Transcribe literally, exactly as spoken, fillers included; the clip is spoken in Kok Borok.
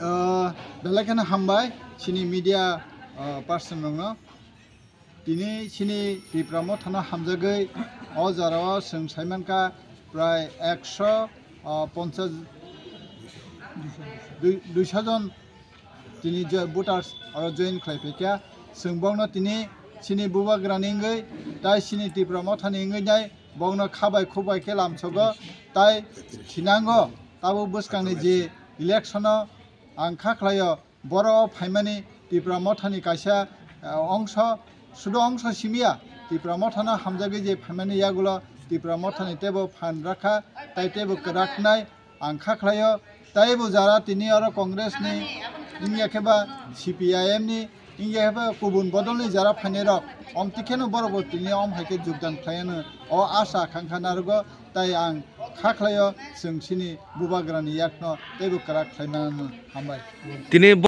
Ah, belai kheno hambai chini media, ah, person rokno. Tini chini Tipra Mothano hamjagwi o jorao chwng saimankha prai ekso, ah, ponchas, dui-, duiso jon tini je voters oro join khlai phaikha. Chwng bokno tini chini bubagrani wngwi tai chini Tipra Mothani wngwi nai bokno khabai khukbai khe lamsogo tai thinango tabuk bwskangni je election-o ang kha khlaio. Borok o phaimani Tipra Mothani kaisa, eh, ongso, sudo ongso simiya, Tipra Mothano hamjagwi je phaimani yagulo Tipra Mothani teibo phan rakha, tai teibo kwraknai ang kha khlaio. Teibo jara tini oro Congress ni, wngya khe ba C P I M ni, wngya khe ba kubun bodol ni jara phainai rok, omtwi kheno borok bo tini om hai khe jogdan khlai ano, o asa khankha narugo, tai ang kha khlaio chwng chini bubagrani yakno teibo kwrak khlai mano. Hambai. Tini